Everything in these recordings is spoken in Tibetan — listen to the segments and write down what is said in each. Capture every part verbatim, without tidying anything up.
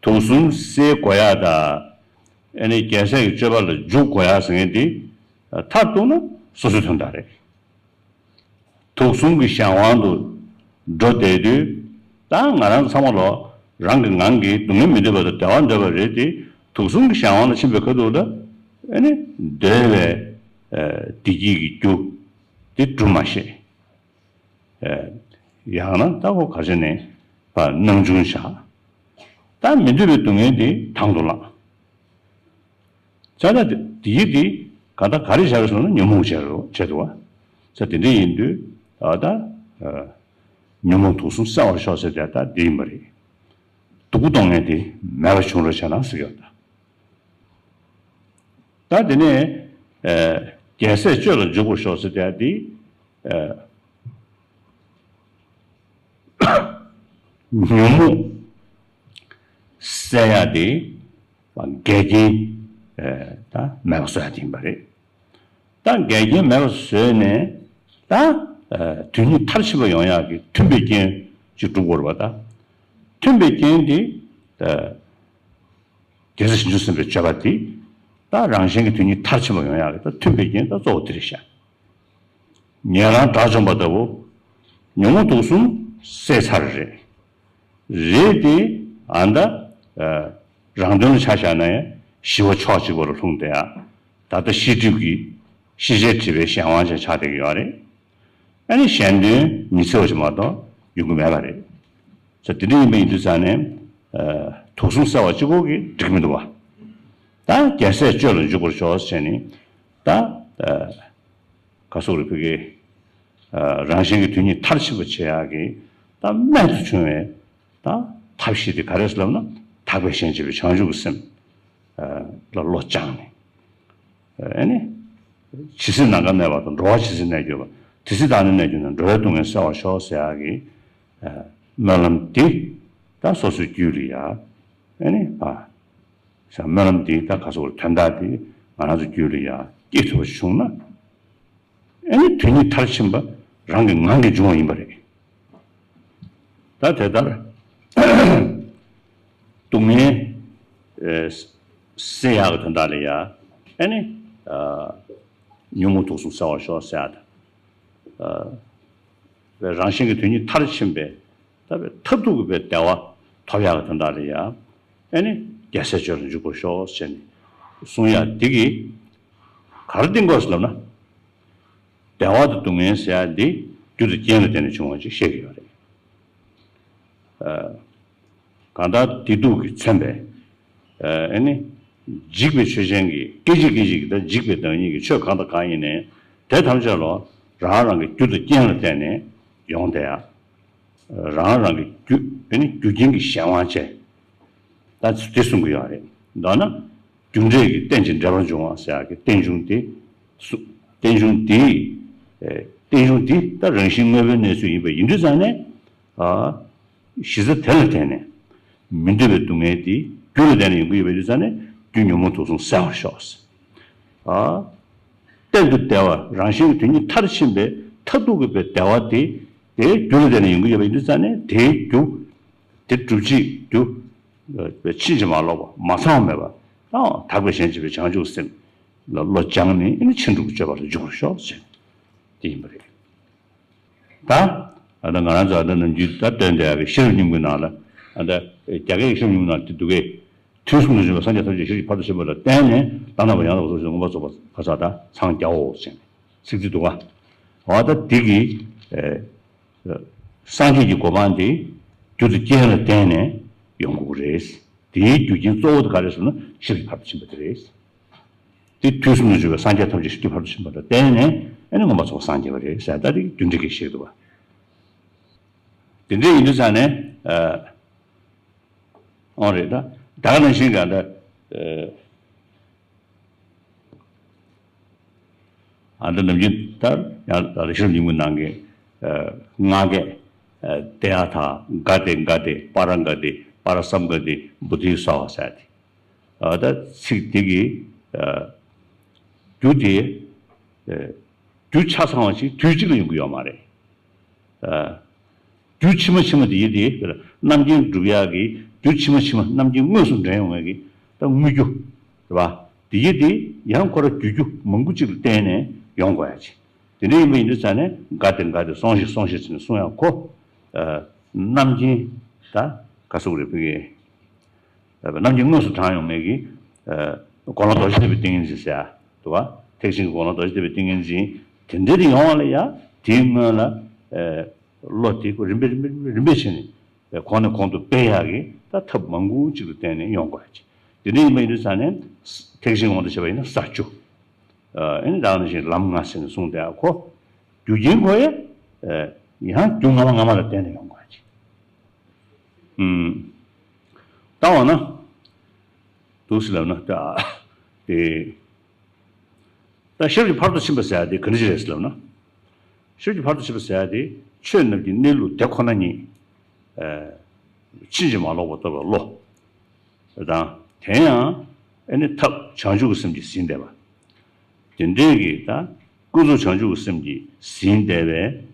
དུག་གསུམ་སེལ་དགོས་ཡག་དང་། ཨ་ནི་རྒྱལ་སྲས་ཀྱི་སྤྱོད་པ་ལ་འཇུག་དགོས་ཡག་ཟེར་མཁན་དེ་མཐར་གཏུགས་ན་སོ་སོའི་དོན་དག་རེད། དུག་གསུམ་གྱི་གཞན་དབང་དུ་འགྲོ་བསྡད་དུས། ད་ང་རང་ཚང་མ་ལོ་རང་གི་ངང་གིས་སྡུག་བསྔལ་མི་འདོད་པ་དང་བདེ་བ་འདོད་པ་རེད་དེ། དུག་གསུམ་གྱི་གཞན་དབང་ལ་ཕྱིན་པའི་ཁ་ཐུག་ལ་ཨ་ནི་འདོད་པའི་བདེ་སྐྱིད་ཀྱི་རྒྱུ་དེ་སྒྲུབ་མ་ཤེས། ཡང་ན་ད་ཁོ་ག་རེ་ནས་ཕར་སྣང་ཆུང་བཞག་ད་མི་འདོད་པའི་སྡུག་བསྔལ་དེ་དང་དུ་བླངས། ཙ་ན་དེ་ཡིད་དེ་ག་ད་ག་རེ་བྱ་རེད་ཟེར་ན་ཉོན་མོངས་བྱས་རོ་བྱས་འདུག་བ། ཙ་དེ་འདྲ་ཡིན་དུས་ད་ལྟ་ཉོན་མོངས་དུག་གསུམ་བསལ་བར་ཤོག་ཟེར་ཏེ་ད་འདི་ཡིན་པ་རེད། སྡུག་པོ་གཏོང་མཁན་དེ་མེད་པ་བྱུང་རོགས་བྱས་ན་ཟེར་ཡོད་ད། ད་དེ་ནས་རྒྱལ་སྲས་སྤྱོད་ལ་འཇུག་པར་ཤོག་ཟེར་ཏེ་འདི། ཉོན་མོངས་སེལ་ཡག་དེ་འགལ་རྐྱེན་ད་མེད་པ་བཟོ་ཡག་དེ་ཡིན་པ་རེད། ད་འགལ་རྐྱེན་མེད་པ་བཟོས་ནས་ད་དོན་གཉིས་མཐར་ཕྱིན་པ་ཡོང་ཡག་གི་མཐུན་པའི་རྐྱེན་ཅིག་སྒྲུབ་དགོས་རེད་པ། ད་མཐུན་པའི་རྐྱེན་དེ། རྒྱལ་སྲས་བྱང་ཆུབ་སེམས་དཔའི་སྤྱོད་པ་དེ། ད་རང་གཞན་གྱི་དོན་གཉིས་མཐར་ཕྱིན་པ་ཡོང་ཡག་གི་ད་མཐུན་པའི་རྐྱེན་ད་གཙོ་བོ་དེ་རེད་ཤག་ཉན་རང་དགྲ་བཅོམ་པ་ལྟ་བུ། ཉོན་མོངས་དུག་གསུམ་བསལ་ཚར་རེད། རེད་དེ། ཨ་ད། རང་དོན་ལ་ཆ་བཞག་ན་ཡང་ཞི་བ་ཕྱོགས་གཅིག་པ་ལ་ལྷུང་བསྡད་ཡག་ད་ལྟ་ཤེས་སྒྲིབ་ཀྱི་ཤེས་བྱའི་སྒྲིབ་པའི་གཞན་དབང་ཅན་ཆགས་བསྡད་ཀྱི་ཡོད་རེད། ཨ་ནི་གཞན་དོན་ཉི་ཚེ་བ་ཞིག་མ་གཏོགས་ཡོང་གི་མེད་པ་རེད། ཟེར་དེ་འདྲ་ཡིན་པ་ཡིན་དུས་ཙང་ནས། དུག་གསུམ་བསལ་བ་གཅིག་པོ་གིས་འགྲིག་གི་མི་འདུག་བ། ད་རྒྱལ་སྲས་སྤྱོད་ལ་འཇུག་པར་ཤོག་ཟེར་ནས། ད་ག་སོག་རེ་ཕི་གེ་རང་གཞན་གྱི་དོན་གཉིས་མཐར་ཕྱིན་པ་བྱེད་ཡག་གི་ད་རྨད་དུ་བྱུང་བའི་ད་ཐབས་ཤེས་དེ་ག་རེ་ཟེར་ལབ་ན། དག་པའི་ཞེན་བྱེད་པའི་བྱང་ཆུབ་ཀྱི་སེམས་ལ་བློ་སྦྱངས་ནས། ཨེ་ནི། ཇི་སྲིད་ནམ་མཁའ་གནས་པ་དང་། འགྲོ་བ་ཇི་སྲིད་གནས་གྱུར་པ། དེ་སྲིད་བདག་ནི་གནས་གྱུར་ན། འགྲོ་བའི་སྡུག་བསྔལ་བསལ་བར་ཤོག་ཟེར་ཡག་གི་སྨོན་ལམ་འདི་ད་སོ་སོའི་རྒྱུད་ལ་ཡ། ཨེ་ནི་ཕ། ས་སྨོན་ལམ་འདི་ད་ག་སོགས་དོན་དག་འདི་ང་རང་ཚོ་རྒྱུད་ལ་ཡ་སྐྱེ་ཐུབ་པ་བྱུང་ན། ཨེ་ནི་དོན་གཉིས་མཐར་ཕྱིན་པ་རང་གི་ངང་གིས་འབྱུང་བ་ཡིན་པ་རེད། ད་དེ་ལྟར། སྡུག་བསྔལ་སེལ་ཡག་གི་དོན་དག་ལ་ཡ། ཨེ་ནི། ཉོན་མོངས་དུག་གསུམ་བསལ་བར་ཤོག་ཟེར་ཡག་དང་། རང་གཞན་གྱི་དོན་གཉིས་མཐར་ཕྱིན་པའི་ད་བའི་མཐར་ཐུག་གི་བའི་བདེ་བ་ཐོབ་ཡག་གི་དོན་དག་ལ་ཡ། ཨེ་ནི་རྒྱལ་སྲས་སྤྱོད་ལ་འཇུག་པར་ཤོག་ཟེར་ནས་གསུང་ཡག་འདི་གིས་ག་རེ་བསྟན་དགོས་ཟེར་ལབ་ན། བདེ་བ་དང་སྡུག་བསྔལ་ཟེར་ཡག་འདི་རྒྱུ་དང་རྐྱེན་ལ་བརྟེན་ནས་བྱུང་བ་ཅིག་བཤད་ཀྱི་ཡོད་རེད། གང་ལྟར་བདེ་སྡུག་གིས་མཚོན་པའི། ཨེ་ནི། འཇིག་པའི་ཆོས་ཅན་གྱི་སྐད་ཅིག་སྐད་ཅིག་གིས་ད་འཇིག་པའི་བདག་ཉིད་ཀྱི་ཆོས་གང་དང་གང་ཡིན་ནའི། དེ་ཐམས་ཅད་ལོ། རང་རང་གི་རྒྱུ་དང་རྐྱེན་ལ་བརྟེན་ནས་ཡོང་བསྡད་ཡག་རང་རང་གི་རྒྱུ། ཨེ་ནི་རྒྱུ་རྐྱེན་གྱི་གཞན་དབང་ཅན། ད་དེ་གསུང་གི་ཡོད་རེད། མདོར་ན། རྒྱུ་འབྲས་ཀྱི་རྟེན་ཅིང་འབྲེལ་པར་འབྱུང་བ་ཟེར་ཡག་གི་རྟེན་འབྱུང་དེ། གསུ། རྟེན་འབྱུང་དེ། རྟེན་འབྱུང་དེ་ད་རང་བཞིན་དངོས་པོའི་གནས་ཚུལ་ཡིན་པ་ཡིན་དུས་ཙང་ནས། གཞི་རྩ་དེ་ལ་བརྟེན་ནས། མི་འདོད་པའི་སྡུག་བསྔལ་དེ་རྒྱུ་ལ་བརྟེན་ནས་ཡོང་གི་ཡོད་པ་ཡིན་དུས་ཙང་ནས་རྒྱུ་ཉོན་མོངས་དུག་གསུམ་བསལ་བར་ཤོག། གཏན་དུ་བདེ་བ་རང་བཞིན་གྱི་དོན་གཉིས་མཐར་ཕྱིན་པའི་མཐར་ཐུག་གི་བདེ་བ་དེ། དེ་རྒྱུ་ལ་བརྟེན་ནས་ཡོང་གི་ཡོད་པ་ཡིན་དུས་ཙང་ནས་དེའི་རྒྱུ། དེ་སྒྲུབ་བྱེད་རྒྱུ། ཕྱིན་ཅི་མ་ལོག་པ་མ་ཚང་བ་མེད་པ། དག་པའི་ཞེན་བྱེད་པའི་བྱང་ཆུབ་སེམས་ལ་བློ་སྦྱངས་ནས་ཕྱིན་དྲུག་གི་སྤྱོད་པ་ལ་འཇུག་པར་ཤོག་ཟེར། དེ་ཡིན་པ་རེད། ད། ཨ་ད་ང་རང་ཚོ་ཨ་ད་ནམ་རྒྱུན་ད་བཏོན་བསྡད་ཡག་གི་ཤེས་རབ་སྙིང་པོའི་ནང་ལ། ཨ་ད། རྒྱ་སྐད་ཀྱི་ཤེས་རབ་སྙིང་པོའི་ནང་དེ་འདུག་གས། དུས་གསུམ་དུ་བྱོན་པའི་སངས་རྒྱས་ཐམས་ཅད་ཤེས་རབ་ཀྱི་ཕ་རོལ་ཏུ་ཕྱིན་པ་ལ་བརྟེན་ནས་བླ་ན་མེད་པ་ཡང་དག་པར་རྫོགས་པའི་མངོན་པར་རྫོགས་པ་ག་ས་ད་འཚང་རྒྱའོ་ཟེར་ནས་ཚིག་འདི་འདུག་ག་འོ་ད་འདི་གི་སངས་རྒྱས་ཀྱི་གོ་འཕང་འདི་རྒྱུ་དང་རྐྱེན་ལ་བརྟེན་ནས་ཡོང་དགོས་ཀྱི་རེད། དེའི་རྒྱུ་རྐྱེན་གཙོ་བོ་དེ་ག་རེ་ཟེར་ན་ཤེས་རབ་ཀྱི་ཕ་རོལ་ཏུ་ཕྱིན་པ་དེ་རེད། དེ་དུས་གསུམ་དུ་བྱོན་པའི་སངས་རྒྱས་ཐམས་ཅད་ཤེས་རབ་ཀྱི་ཕ་རོལ་ཏུ་ཕྱིན་པ་ལ་བརྟེན་ནས་ཨ་ནི་མངོན་པར་རྫོགས་པར་སངས་རྒྱས་པ་རེད་ཟེར་ད་དེ་རྒྱུ་འབྲས་ཀྱི་ཤེས་འདུག་བ། དེ་འདྲ་ཡིན་དུས་ཙང་ནས་ཨོ་རེད་ད་ད་ག་ནང་བཞིན་ག་ད་ཨ་ད་ནམ་རྒྱུན་ད་ཡང་ད་ཤེས་རབ་སྙིང་པོའི་ནང་གི་ལྔ་གས་ཏདྱ་ཐཱ་ག་ཏེ་ག་ཏེ་པཱ་ར་ག་ཏེ་པཱ་ར་སཾ་ག་ཏེ་བོ་དྷི་སྭཱ་ཧཱ་ཟེར་ཏེ། ད་ཚིག་འདི་གི་རྒྱུ་དེ་རྒྱུ་ཆ་ཚང་བ་ཞིག་དུས་གཅིག་ལ་ཡོང་གི་ཡོད་མ་རེད། རྒྱུ་ཕྱི་མ་ཕྱི་མ་དེ་ཡི་དེ་རྣམ་མཁྱེན་སྒྲུབ་ཡག་གི་རྒྱུ་ཕྱི་མ་ཕྱི་མ་རྣམ་མཁྱེན་དངོས་སུ་འདྲེན་ཡོང་བའི་གི་ད་དངོས་རྒྱུ་རེད་པ། དེ་ཡི་དེ་ཡང་ཁོ་ར་རྒྱུ་རྒྱུ་མང་པོ་ཅིག་ལ་བརྟེན་ནས་ཡོང་དགོས་ཡ་ཅིག་དེ་འདྲ་ཡིན་པ་ཡིན་དུས་ཙང་ནས་འགའ་དེ་འགའ་དེ་སོང་ཞིག་སོང་ཞིག་ཟེར་ནས་གསུང་ཡག་ཁོ། རྣམ་མཁྱེན་ད་ག་སོགས་རེད་ཕ་གི། རྣམ་མཁྱེན་དངོས་སུ་དྲངས་ཡོང་མེད་ཀྱི། དགེ་སློང་རྡོ་རྗེ་ཐེག་པའི་ཏིང་ངེ་འཛིན་ཟེར་ཡ། འདུག་བ། ཐེག་ཆེན་གྱི་དགེ་སློང་རྡོ་རྗེ་ཐེག་པའི་ཏིང་ངེ་འཛིན། དེ་འདྲ་དེ་ཡོང་བ་ལ་ཡ། དེའི་སྔོན་ལ། བློ་དེ་རིམ་པས་རིམ་པས་རིམ་པས་བྱས་ནས། གོང་ནས་གོང་དུ་སྤེལ་ཡག་གི་ད་ཐབས་མང་པོ་ཅིག་ལ་བརྟེན་ནས་ཡོང་དགོས་ཡ་ཅིག་དེ་འདྲ་ཡིན་པ་ཡིན་དུས་ཙང་ནས། ཐེག་ཆེན་དབང་དུ་བྱས་པ་ཡིན་ན་ས་བཅུ། ཨ་ནི་ད་ནང་བཞིན་ལམ་ལྔ་ཟེར་ནས་གསུངས་བསྡད་ཡ་ཁོ། རྒྱུ་རྐྱེན་ཁོ་ཡ། ཡང་རྒྱུ་སྔ་མ་སྔ་མ་ལ་བརྟེན་ནས་ཡོང་དགོས་ཡ་ཅིག་ཨུམ། ད་འོ་ན། འདུག་སེ་ལབ་ན་ད། དེ། ད་ཤེས་རབ་ཀྱི་ཕ་རོལ་ཏུ་ཕྱིན་པ་ཟེར་ཡ་དེ་ག་འདྲ་ཞིག་རེད་ཟེར་ལབ་ན། ཤེས་རབ་ཀྱི་ཕ་རོལ་ཏུ་ཕྱིན་པ་ཟེར་ཡ་དེ་ཆོས་རྣམས་ཀྱི་གནས་ལུགས་དེ་ཁོ་ན་ཉིད། ཕྱིན་ཅི་མ་ལོག་པར་རྟོགས་པའི་བློ། དང་དེ་ཡང་ཨེ་ནི་ཐབས་བྱང་ཆུབ་ཀྱི་སེམས་ཀྱིས་ཟིན་བསྡད་པ། དེ་འདྲའི་གི་ད་ཀུན་རྫོབ་བྱང་ཆུབ་ཀྱི་སེམས་ཀྱིས་ཟིན་བསྡད་པས།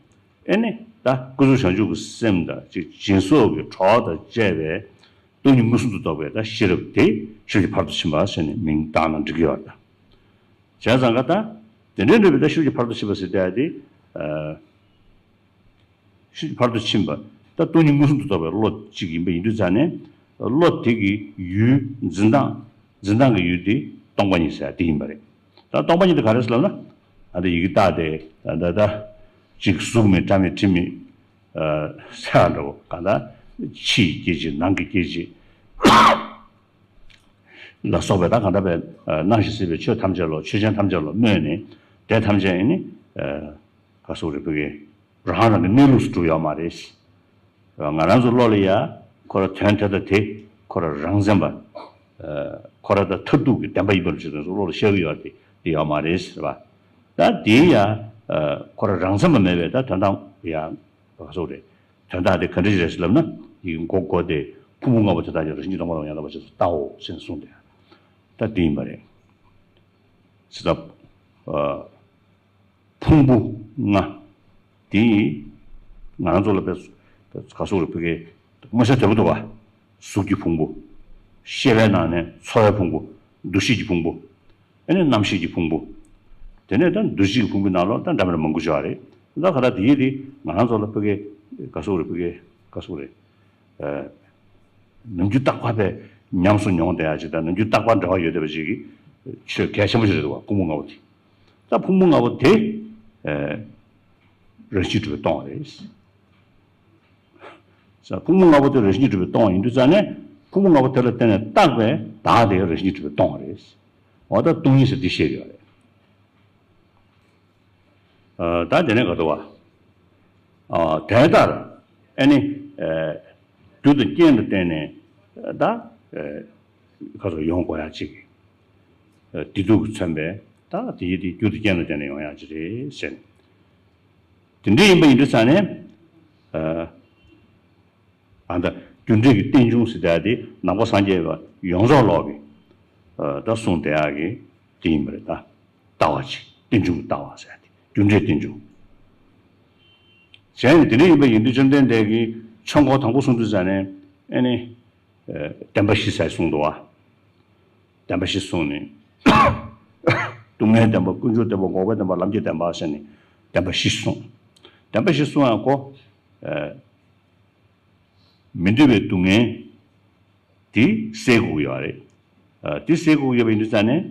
ཨེ་ནི་ད་ཀུན་རྫོབ་བྱང་ཆུབ་ཀྱི་སེམས་དང་ཅིག་སྦྱིན་སོགས་ཀྱི་གྲོགས་དང་བཅས་པའི་སྟོང་ཉིད་མངོན་སུམ་དུ་རྟོགས་པའི་ད་ཤེས་རབ་དེ་ཤེས་རབ་ཀྱི་ཕ་རོལ་ཏུ་ཕྱིན་པ་ཟེར་ནས་མིང་བཏགས་ན་འགྲིག་གི་ཡོད་རེད་ད། བྱས་ཙང་ཀ་ད། དེ་འདྲའི་འདྲ་བའི་ད་ཤེས་རབ་ཀྱི་ཕ་རོལ་ཏུ་ཕྱིན་པ་ཟེར་བསྡད་ཡ་དེ། ཤེས་རབ་ཀྱི་ཕ་རོལ་ཏུ་ཕྱིན་པ་ད་སྟོང་ཉིད་མངོན་སུམ་དུ་རྟོགས་པའི་བློ་གཅིག་ཡིན་པ་ཡིན་དུས་ཙང་ནས། བློ་དེ་གི་ཡུལ་འཛིན་སྟངས། འཛིན་སྟངས་ཀྱི་ཡུལ་དེ་སྟོང་པ་ཉིད་ཟེར་ཡ་དེ་ཡིན་པ་རེད། ད་སྟོང་པ་ཉིད་དེ་ག་རེ་ཟེར་ལབ་ན། ཨ་ད་ཡི་གེ་བཏགས་ཏེ་ད་ད་ད། གཅིག་གཟུགས་མེད་སྒྲ་མེད་དྲི་མེད། ཨ་ཟེར་བ་འདྲ་བོ་གང་ལྟར། ཕྱི་ཡི་སྐྱེ་མཆེད་ནང་གི་སྐྱེ་མཆེད། ལ་སོགས་པའི་ད་གང་འདྲ་བའི་སྣང་ཞིང་སྲིད་པའི་ཆོས་ཐམས་ཅད་ལ་ཆོས་ཅན་ཐམས་ཅད་ལ་སྨོས་ནས་དེ་ཐམས་ཅད་ནི་ག་སོགས་རེ་ཕུལ་གི་རང་རང་གི་གནས་ལུགས་སུ་གྲུབ་ཡོད་མ་རེད། ང་རང་ཚོ་བློ་ལ་ཡ་ཁོ་ར་དོན་དེ་དང་དེ་ཁོ་ར་རང་མཚན་པ། ཁོ་ར་ད་མཐར་ཐུག་གི་བདེན་པ་ཡིན་པ་ལ་བྱེད་དོན་སོགས་བློ་ལ་ཤར་གི་ཡོད་དེ་དེ་ཡོད་མ་རེད་ཟེར་བ། ད་དེ་ཡ་ཁོ་ར་རང་མཚན་པ་མེད་པའི་ད་དོན་དམ་ཡ། ག་སོགས་རེད། དོན་དག་དེ་ག་འདྲ་ཞིག་རེད་ཟེར་ལབ་ན། ཡི་གེ་མགོ་བསྐོར་ཏེ་ཕུང་པོ་ལྔ་པོ་དེ་དག་ཀྱང་རང་བཞིན་གྱིས་སྟོང་པ་ལ་ཡང་དག་པར་རྗེས་སུ་བལྟའོ་ཞེས་གསུངས་ཏེ། ད་འདི་ཡིན་པ་རེད། ཟེར་ད། ཕུང་པོ་ལྔ། དེ་ང་རང་ཚོ་ལ་དཔེ་ག་སོགས་རེད་ཕ་གི། མངོན་གསལ་དོད་པོ་འདུག་བ། གཟུགས་ཀྱི་ཕུང་པོ། ཤེས་པའི་ནང་ནས་ཚོར་བའི་ཕུང་པོ། འདུ་ཤེས་ཀྱི་ཕུང་པོ། ཨེ་ནི་རྣམ་ཤེས་ཀྱི་ཕུང་པོ། དེ་ནས་ད་འདུ་ཤེས་ཀྱི་ཕུང་པོའི་ནང་ལོགས་ད་འདྲ་མི་འདྲ་མང་པོ་ཡོད་རེད། ད་ག་ད་དེ་ཡིན་དེ་ང་རང་ཚོ་ལ་ཕ་གི་ག་སོགས་རེད་ཕ་གི་ག་སོགས་རེད། ནམ་རྒྱུན་རྟག་པར་བས་ཉམས་སུ་མྱོང་བསྡད་ཡ་ཅིག་དང་ནམ་རྒྱུན་རྟག་པར་འབྲེལ་བ་ཡོད་བསྡད་པ་ཅིག་གི་ཆོས་གལ་ཆེན་པོ་ཞིག་རེད་འདུག་བ་ཕུང་པོ་ལྔ་པོ་དེ། ད་ཕུང་པོ་ལྔ་པོ་དེ་རང་བཞིན་གྲུབ་པས་སྟོང་བ་རེད། ས་ཕུང་པོ་ལྔ་པོ་དེ་རང་བཞིན་གྱིས་གྲུབ་པའི་སྟོང་ཡིན་དུས་ཙང་ནས་ཕུང་པོ་ལྔ་པོ་དེ་ལ་བརྟེན་ནས་བཏགས་པའི་བདག་དེ་རང་བཞིན་གྱིས་གྲུབ་པའི་སྟོང་རེད། འོ་ད་སྟོང་ཉིད་ཟེར་འདི་བཤད་ཀྱི་ཡོད་རེད། ཨ་ད་དེ་ནས་ག་དུ་བ། ཨ་དེ་ལྟར་ཨ་ནི་ཨ་རྒྱུ་དང་རྐྱེན་ལ་བརྟེན་ནས་ད་ཨ་ག་ཚོད་ཡོང་དགོས་ཡ་གཅིག་ཨ་བདེ་སྡུག་གིས་མཚོན་པའི་ད་དེ་ཡི་དེ་རྒྱུ་དང་རྐྱེན་ལ་བརྟེན་ནས་ཡོང་ཡ་གཅིག་རེད་ཟེར། དེ་འདྲ་ཡིན་པ་ཡིན་དུས་ཙང་ནས། ཨ་ད་རྒྱུ་འབྲས་ཀྱི་རྟེན་འབྱུང་ཟེར་ཡ་དེ་ནང་པ་སངས་རྒྱས་པ་ཡོངས་རྫོགས་ལོག་གི་ད་གསུངས་བསྡད་ཡག་གི་དེ་ཡིན་པ་རེད་ད། ལྟ་བ་ཅིག་རྟེན་འབྱུང་གི་ལྟ་བ་ཟེར་ཡ་དེ་རྒྱུ་འབྲས་རྟེན་འབྱུང་། བྱས་ནས་དེ་འདྲ་ཡིན་པ་ཡིན་དུས་བཅོམ་ལྡན་འདས་ཀྱིས་ཆོས་འཁོར་དང་པོ་གསུངས་དུས་ཙང་ནས་ཨེ་ནི། བདེན་པ་བཞི་ཟེར་གསུངས་འདུག་བ། བདེན་པ་བཞི་གསུངས་ནས། སྡུག་བསྔལ་བདེན་པ་ཀུན་འབྱུང་བདེན་པ་འགོག་པའི་བདེན་པ་ལམ་གྱི་བདེན་པ་ཟེར་ནས་བདེན་པ་བཞི་གསུངས། བདེན་པ་བཞི་གསུངས་ཡང་ཁོ། མི་འདོད་པའི་སྡུག་བསྔལ་དེ་སེལ་དགོས་ཀྱི་ཡོད་རེད། དེ་སེལ་དགོས་ཀྱི་ཡོད་པ་ཡིན་དུས་ཙང་ནས།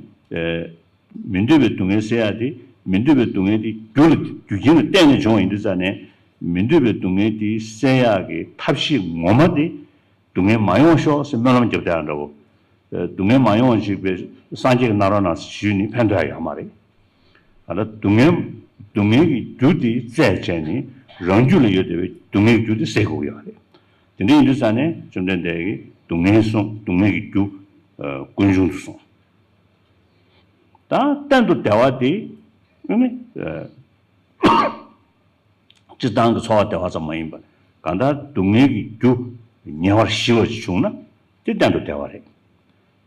མི་འདོད་པའི་སྡུག་བསྔལ་སེལ་ཡག་དེ་མི་འདོད་པའི་སྡུག་བསྔལ་དེ་རྒྱུ་ལ་རྒྱུ་རྐྱེན་ལ་བརྟེན་ནས་བྱུང་བ་ཡིན་དུས་ཙང་ནས་མི་འདོད་པའི་སྡུག་བསྔལ་དེ་སེལ་ཡག་གི་ཐབས་ཤེས་ངོ་མ་དེ། སྡུག་བསྔལ་མ་ཡོང་ཤོག་ཟེར་སྨོན་ལམ་རྒྱབ་བསྡད་ཡག་འདྲ་བོ། སྡུག་བསྔལ་མ་ཡོང་ཅིག་པའི་སངས་རྒྱས་ཀྱི་གནང་རོགས་གནང་ཞུས་ནས་ཕན་ཐོགས་ཡག་ཡོད་མ་རེད། ད་ལྟ་སྡུག་བསྔལ་སྡུག་བསྔལ་གྱི་རྒྱུ་དེ་བཙལ་བྱས་ནས་རང་རྒྱུད་ལ་ཡོད་བསྡད་པའི་སྡུག་བསྔལ་གྱི་རྒྱུ་དེ་སེལ་དགོས་ཀྱི་ཡོད་རེད། དེ་འདྲ་ཡིན་དུས་ཙང་ནས་བཅོམ་ལྡན་འདས་ཀྱིས་སྡུག་བསྔལ་གསུངས། སྡུག་བསྔལ་གྱི་རྒྱུ་ཀུན་འབྱུང་དུ་གསུངས། ད་གཏན་དུ་བདེ་བ་དེ་ཨ་ནི། སྤྱིར་བཏང་གི་འཚོ་བ་བདེ་བ་ཙམ་མ་ཡིན་པར་གང་ལྟར་སྡུག་བསྔལ་གྱི་རྒྱུ་ཉེ་བར་ཞི་བ་ཞིག་བྱུང་ན་དེ་གཏན་དུ་བདེ་བ་རེད།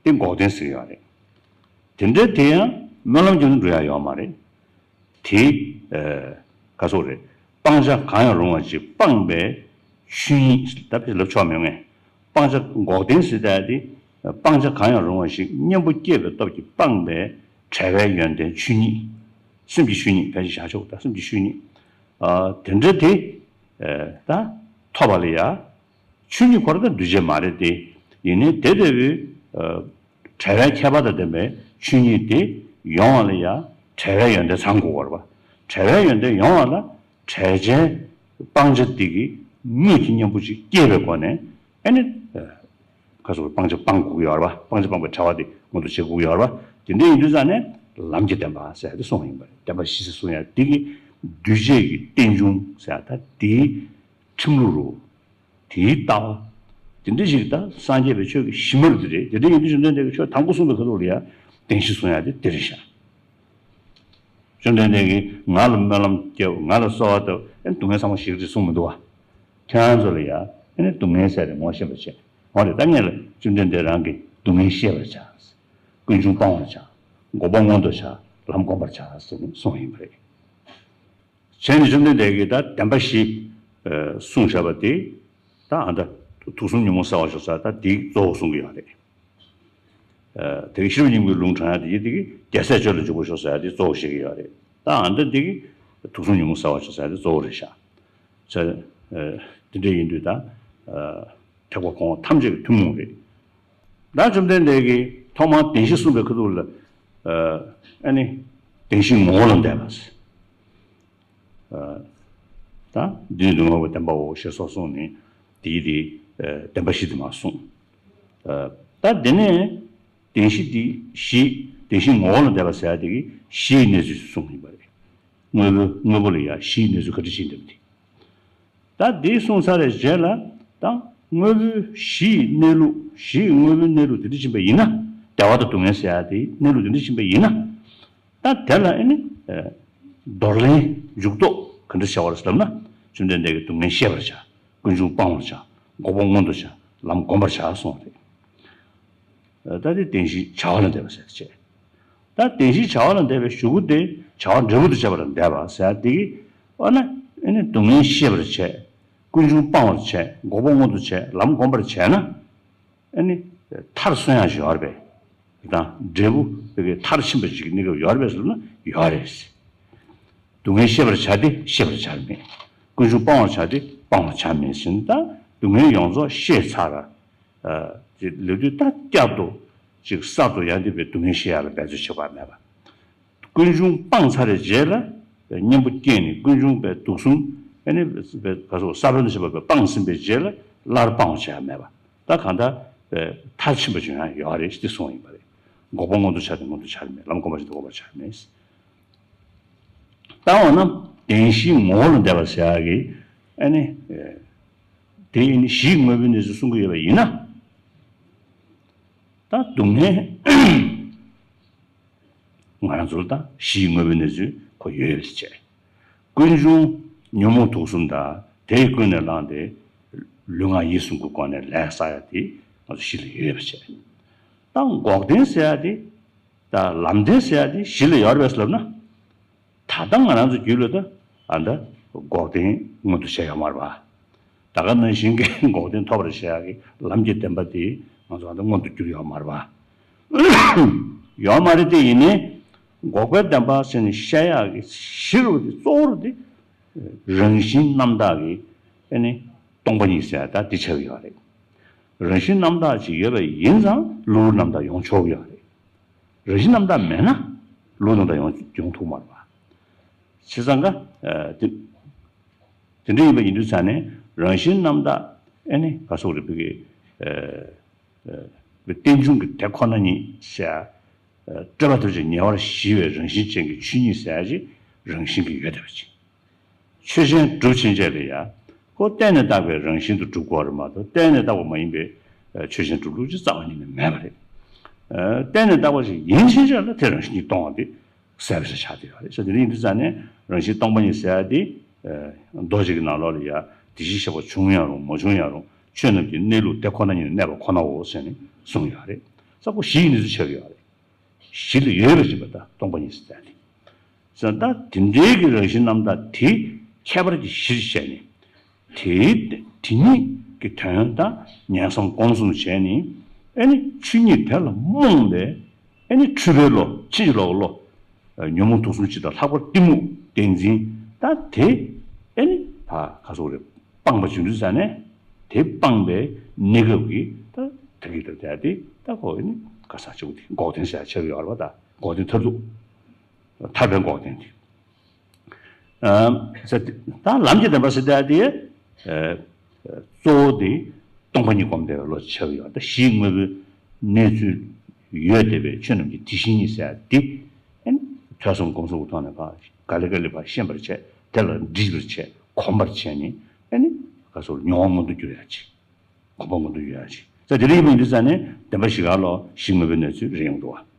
དེ་འགོག་བདེན་ཟེར་ཡོད་རེད། དེ་འདྲ་དེ་ཡང་སྨོན་ལམ་རྒྱབ་ནས་འགྲོ་ཡ་ཡོད་མ་རེད། དེ་ག་སོགས་རེད། སྤང་བྱ་གང་ཡང་རུང་བ་ཅིག་སྤངས་པས་ ཆོས་ཉིད་ད་ཕྱིར་ལབ་ཆོག་མི་ཡོང་ངས། སྤང་བྱ་འགོག་བདེན་ཟེར་ཡ་དེ། སྤང་བྱ་གང་ཡང་རུང་བ་ཞིག་གཉེན་པོ་སྐྱེས་པའི་སྟོབས་ཀྱིས་སྤངས་པའི་བྲལ་བའི་ཡོན་ཏན་ཆོས་ཉིད། སེམས་ཀྱི་ཆོས་ཉིད་ཕལ་ཆེར་བཞག་ཆོག་ད་སེམས་ཀྱི་ཆོས་ཉིད། ཨ། དེ་འདྲ་དེ། ཨ། ད་ཐོབ་པ་ལ་ཡ། ཆོས་ཉིད་ཁོ་རང་ད་འདུས་བྱས་མ་རེད་དེ། ཡིན་ནའི་དེ་ལྟ་བུའི། ཨ། བྲལ་བའི་ཁྱད་པར་དང་ལྡན་པའི་ཆོས་ཉིད་དེ་ཡོང་བ་ལ་ཡང་བྲལ་བའི་ཡོན་ཏན་ཚང་དགོས་པ་རེད་པ། བྲལ་བའི་ཡོན་ཏན་ཡོང་བ་ལ་བྲལ་བྱའི་སྤང་བྱ་དེ་གི་དངོས་ཀྱི་གཉེན་པོ་ཅིག་སྐྱེས་པའི་སྒོ་ནས་ཨ་ནི། ཁ་སོགས་སྤང་བྱ་སྤང་དགོས་ཀྱི་ཡོད་རེད་པ། སྤང་བྱ་སྤངས་པའི་བྲལ་བ་དེ་མངོན་དུ་བྱེད་དགོས་ཀྱི་ཡོད་རེད་པ། དེ་འདྲ་ཡིན་དུས་ཙང་ནས་ལམ་གྱི་བདེན་པ་ཟེར་ཡ་དེ་གསུངས་ཡིན་པ་རེད། བདེན་པ་བཞི་ཟེར་གསུངས་ཡ་དེ་གི་འདུས་བྱས་ཀྱི་རྟེན་འབྱུང་ཟེར་ཡ་ད་དེའི་ཁྲིམས་ལུགས་རུ། དེའི་ལྟ་བ། དེ་འདྲ་ཞིག་ད་སངས་རྒྱས་པའི་ཆོས་ཀྱི་གཞི་མ་རུ་དེ་རེད། དེ་འདྲ་ཡིན་དུས་བཅོམ་ལྡན་འདས་ཀྱིས་ཆོས་དང་པོ་གསུངས་པའི་ཁ་ཐུག་ལ་ཡ་བདེན་བཞི་གསུང་ཡ་དེ་དེ་རེད་ཤག་བཅོམ་ལྡན་འདས་ཀྱིས་ང་ལ་སྨོན་ལམ་བརྒྱབ། ང་ལ་གསོལ་བ་བཏབ། ཨེ་སྡུག་བསྔལ་ཚང་མ་ཞི་གི་རེད་གསུངས་མི་འདུག་བ། ཁྱེད་རང་ཚོ་ལ་ཡ་ཨེ་ནི་སྡུག་བསྔལ་ཟེར་དེ་ངོ་ཤེས་པར་བྱེད། འོ་རེད། ད་ངས་ལ་བཅོམ་ལྡན་འདས་རང་གིས་སྡུག་བསྔལ་ཤེས་པར་བྱ། ཀུན་འབྱུང་སྤང་བར་བྱ། འགོག་པ་མངོན་དུ་བྱ། ལམ་བསྒོམ་པར་བྱ་ཟེར་ནས་གསུངས་ཡིན་པ་རེད། བྱས་ནས་བཅོམ་ལྡན་འདས་ཀྱིས་ད་བདེན་པ་བཞི། ཨ། གསུངས་བཞག་པ་དེ། ད་ཨ་ད་དུག་གསུམ་ཉོན་མོངས་སེལ་བར་ཤོག་ཟེར་ད་དེ་གཙོ་བོ་གསུང་གི་ཡོད་རེད། ཨ། དེ་གི་ཤེས་རབ་སྙིང་པོའི་ལུང་དྲངས་ཡ་དེ་གི་དེ་རྒྱལ་སྲས་སྤྱོད་ལ་འཇུག་པར་ཤོག་ཟེར་ཡ་དེ་གཙོ་བོ་བཤད་ཀྱི་ཡོད་རེད། ད་ཨ་ད་དེ་གི་དུག་གསུམ་ཉོན་མོངས་སེལ་བར་ཤོག་ཟེར་ཡ་དེ་གཙོ་བོ་རེད་ཤག་བྱས། ཨ། དེ་འདྲ་ཡིན་དུས་ད། ཨ། ཐེག་པ་གོང་འོག་ཐམས་ཅད་ཀྱི་ཐུན་མོང་རེད། ད་བཅོམ་ལྡན་འདས་ཀྱིས་ཐོག་མར་བདེན་བཞི་གསུངས་པའི་ཁ་ཐུག་ལ། ཨ། ཨ་ནི། བདེན་བཞིའི་ངོ་བོ་ལ་འདས་པ་ཟེར། ཨ། ད་འདི་ནི་སྡུག་བསྔལ་བའི་བདེན་པའོ་ཞེས་སོགས་གསུངས་ནས་དེའི་དེ། ཨ། བདེན་པ་བཞི་དེ་མར་གསུངས། ཨ། ད་དེ་ནས་བདེན་བཞི་དེ་བཞི། བདེན་བཞིའི་ངོ་བོ་ལ་འདས་པ་ཟེར་ཡ་དེ་གི་བཞིའི་གནས་ཚུལ་གསུངས་ཡིན་པ་རེད། དངོས་པོ་དངོས་པོ་ལ་ཡ་བཞིའི་གནས་ཚུལ་ག་འདྲ་ཞིག་འདུག་དེ། ད་འདི་གསུངས་ཚར་བའི་རྗེས་ལ། ད་དངོས་པོའི་གཞི་ཡི་གནས་ལུགས། གཞི་ཡི་དངོས་པོའི་གནས་ལུགས་དེ་འདྲ་ཕྱིན་པ་ཡིན་ན། བདེ་བ་དང་སྡུག་བསྔལ་ཟེར་ཡ་དེའི་གནས་ལུགས་དེ་འདྲ་ཕྱིན་པ་ཡིན་ན། ད་དེ་ལ་ཨེ་ནི། ཨ། འདོར་ལེན་འཇུག་ལྡོག་ག་འདྲ་བྱ་བ་རེད་ཟེར་ན། བཅོམ་ལྡན་འདས་ཀྱིས་སྡུག་བསྔལ་ཤེས་པར་བྱ། ཀུན་འབྱུང་སྤང་བར་བྱ། འགོག་པ་མངོན་དུ་བྱ། ལམ་བསྒོམ་པར་བྱ་གསུངས་པ་རེད། ད་དེ་བདེན་བཞིའི་བྱ་བ་ལ་འདས་པ་ཟེར་བྱས། ད་བདེན་བཞིའི་བྱ་བ་ལ་འདས་པའི་གཞུག་གུ་དེ་བྱ་བ་འབྲས་བུ་དང་བཅས་པ་ལ་འདས་པ་ཟེར་དེ་གི། འོ་ན་ཨེ་ནི་སྡུག་བསྔལ་ཤེས་པར་བྱས། ཀུན་འབྱུང་སྤང་བར་བྱས། འགོག་པ་མངོན་དུ་བྱས། ལམ་བསྒོམ་པར་བྱས་ན། ཨེ་ནི་མཐར་སོན་ཡག་ཅིག་ཡོད་རེད་པས། དང་འབྲས་བུ་དེ་གི་མཐར་ཕྱིན་པ་ཅིག་གི་གནས་སྐབས་ཡོད་རེད་པས་ཟེར་ན་ཡོད་རེད། སྡུག་བསྔལ་ཤེས་པར་བྱ་སྟེ་ཤེས་པར་བྱར་མེད། ཀུན་འབྱུང་སྤང་བར་བྱ་སྟེ་སྤང་བར་བྱར་མེད་ཟེར་ན། ད་སྡུག་བསྔལ་ཡོངས་རྫོགས་ཤེས་ཚར། ཨ། ཅིག་ལབ་དུས་ད་བསྐྱར་དུ་ཅིག་གསར་དུ་ཡང་དེ་བའི་སྡུག་བསྔལ་ཤེས་ཡག་ལ་འབད་རྩོལ་བྱེད་དགོས་མེད་པ། ཀུན་འབྱུང་སྤངས་ཚར་བའི་རྗེས་ལ་གཉེན་པོ་སྐྱེས་ནས་ཀུན་འབྱུང་བའི་དུག་གསུམ་ཨ་ནི་བའི་ག་སོགས་ས་བོན་དང་བཅས་པ་སྤངས་ཟིན་པའི་རྗེས་ལ་སླར་སྤང་བ་བྱེད་ཡག་མེད་པ། ད་གང་ལྟར་བའི་མཐར་ཕྱིན་པ་ཅིག་ཡང་ཡོད་རེད་ཅེས་གསུངས་ཡིན་པ་རེད། འགོག་པ་མངོན་དུ་བྱ་སྟེ་མངོན་དུ་བྱར་མེད། ལམ་བསྒོམ་པར་བྱ་སྟེ་བསྒོམ་པར་བྱར་མེད། ད་འོ་ན་བདེན་བཞིའི་ངོ་བོ་ལ་འདས་པ་ཟེར་ཡག་གི་ཨ་ནི། དེ་ཨ་ནི་གཞིའི་དངོས་པོའི་གནས་ཚུལ་གསུང་གི་ཡོད་པ་ཡིན་ན། ད་སྡུག་བསྔལ་ང་རང་ཚོ་ལ་ད་གཞིའི་དངོས་པོའི་གནས་ཚུལ་ཁོ་ཡོད་པ་ཟེར་བྱས། ཀུན་འབྱུང་ཉོན་མོངས་དུག་གསུམ་དང་དེས་ཀུན་ནས་བསླངས་ཏེ་ལུས་ངག་ཡིད་གསུམ་གྱི་སྒོ་ནས་ལས་བསགས་ཡག་དེ་ང་ཚོ་གཞི་ལ་ཡོད་པ་བྱས། ད་འགོག་བདེན་ཟེར་ཡག་དེ། ད་ལམ་བདེན་ཟེར་ཡག་དེ་གཞི་ལ་ཡོད་རེད་པས་ལབ་ན། ད་ལྟ་ང་རང་ཚོ་རྒྱུད་ལ་ད་ཨ་ད་འགོག་བདེན་མངོན་དུ་བྱས་ཡོད་མ་རེད་པ། ད་ག་ནང་བཞིན་གྱི་འགོག་བདེན་ཐོབ་པར་བྱེད་ཡག་གི་ལམ་གྱི་བདེན་པ་དེ་ང་ཚོ་ཨ་ད་མངོན་དུ་གྱུར་ཡོད་མ་རེད་པ། ཡོད་མ་རེད་དེ། ཡིན་ནའི་འགོག་པའི་བདེན་པ་ཟེར་ནས་བཤད་ཡག་གི་གཞི་རུ་དེ་གཙོ་བོ་རུ་དེ་རང་བཞིན་རྣམ་དག་གི་ཨ་ནི་སྟོང་པ་ཉིད་ཟེར་ཡག་ད་དེ་ཆགས་ཀྱི་ཡོད་རེད། རང་བཞིན་རྣམ་དག་ཅིག་ཡོད་པ་ཡིན་ཙང་གློ་བུར་རྣམ་དག་ཡོང་ཆོག་གི་ཡོད་རེད། རང་བཞིན་རྣམ་དག་མེད་ན་གློ་བུར་རྣམ་དག་ཡོང་ཡོང་ཐུབ་མ་རེད་པ། བྱས་ཙང་ཀ་ཨ་དེ་དེ་འདྲ་ཡིན་པ་ཡིན་དུས་ཙང་ནས་རང་བཞིན་རྣམ་དག་ཨ་ནི་ག་སོགས་རེད་པའི་གི་ཨ་ཨ་རྟེན་འབྱུང་གི་དེ་ཁོ་ན་ཉིད་ཟེར། ཨ་སྤྲོས་པ་ཐམས་ཅད་ཉེ་བར་ཞི་བའི་རང་བཞིན་ཅན་གྱི་ཆོས་ཉིད་ཟེར་ཡག་ཅིག་རང་བཞིན་གྱིས་ཡོད་བསྡད་པ་ཅིག་ཆོས་ཅན་གྲུབ་ཕྱིན་ཆད་ལ་ཡ། ཁོ་བརྟེན་ནས་བཏགས་པའི་རང་བཞིན་དུ་གྲུབ་དགོས་རེད་མ་གཏོགས་བརྟེན་ནས་བཏགས་པ་མ་ཡིན་པའི་ཨ་ཆོས་ཅན་གྲུབ་ལུགས་ཅིག་རྩ་བ་ཉིད་ནས་མེད་པ་རེད། ཨ་བརྟེན་ནས་བཏགས་པ་ཞིག་ཡིན་ཕྱིན་ཆད་ལ་དེ་རང་བཞིན་གྱིས་སྟོང་བ་དེ་གསལ་པོ་ཞིག་ཆགས་བསྡད་ཡོད་རེད། ས་དེ་འདྲ་ཡིན་དུས་ཙང་ནས་རང་བཞིན་སྟོང་པ་ཉིད་ཟེར་ཡག་དེ་ཨ་མདོ་ཅིག་གི་ནང་ལོགས་ལ་ཡ་དེ་བཞིན་གཤེགས་པ་བྱུང་ཡང་རུང་མ་བྱུང་ཡང་རུང་ཆོས་རྣམས་ཀྱི་གནས་ལུགས་དེ་ཁོ་ན་ཉིད་ནས་གནས་པ་ཁོ་ནའོ་ཟེར་ནས་གསུངས་ཡོད་རེད། ས་ཁོ་གཞི་ཡི་གནས་ཚུལ་ཆགས་ཀྱི་ཡོད་རེད། གཞི་ལ་ཡོད་པ་ཅིག་པ་ད་སྟོང་པ་ཉིད་ཟེར་ཏེ། ཟེར་ན་ད་དེ་འདྲའི་གི་རང་བཞིན་རྣམ་དག་དེ་ཁྱད་པར་གྱི་གཞིར་བྱས་ནས། དེའི་དེ་ཉིད་ཀྱི་དོན་དང་ཉན་བསམ་སྒོམ་གསུམ་བྱས་ནས། ཨེ་ནི་ཆོས་ཉིད་དེ་ལ་རྨོངས་པའི་ཨེ་ནི་འཁྲུལ་པའི་བློ། ཕྱིན་ཅི་ལོག་གི་བློ། ཉོན་མོངས་དུག་གསུམ་སྤྱི་དང་ལྷག་པར་གཏི་མུག་བདེན་འཛིན། ད་དེ་ཨེ་ནི་ད་ག་སོགས་རེད། སྤངས་པ་བྱུང་དུས་ཙ་ནས། དེ་སྤངས་པའི་གནས་སྐབས་ཀྱི་ད་ད་གི་ད་ད་དེ་ད་ཁོ་ཨེ་ནི་ག་ས་ཆེ་བོ་དེ་འགོག་བདེན་ཟེར་ཆེ་བ་ཡོད་རེད་པ། ད་འགོག་བདེན་མཐར་ཐུག་ཐར་པའི་འགོག་བདེན་དེ། ཨ་ཟེར་ཏེ། ད་ལམ་གྱི་བདེན་པ་ཟེར་ཏེ་དེ། ཨ་གཙོ་བོ་དེ་སྟོང་པ་ཉིད་སྒོམ་བསྡད་པའི་བློ་ཆེ་བ་ཡོད། ད་གཞི་དངོས་པོའི་གནས་ཚུལ་ཡོད་བསྡད་པའི་ཆོས་རྣམས་ཀྱི་དེ་བཞིན་ཉིད་ཟེར་ཏེ། ཨ་ནི་ཐོས་བསམ་སྒོམ་གསུམ་གྱི་ཐོག་ནས་ཕར་ག་ལེ་ག་ལེ་ཕར་ཤེས་པར་བྱས། དེ་ལ་འདྲིས་པར་བྱས། གོམས་པར་བྱས་ནས། ཨ་ནི་ག་སོགས་མྱོང་བ་མངོན་དུ་འགྱུར་ཡ་ཅིག་གོམས་པ་མངོན་དུ་ཡོད་ཡ་ཅིག་ད་དེ་འདྲ་ཡིན་པ་ཡིན་དུས་ཙ་ནས་བདེན་པ་བཞི་ག་ལོ་གཞི་དངོས་པོའི་གནས་ཚུལ་རེད་ཡོང་འགྲོ་བ།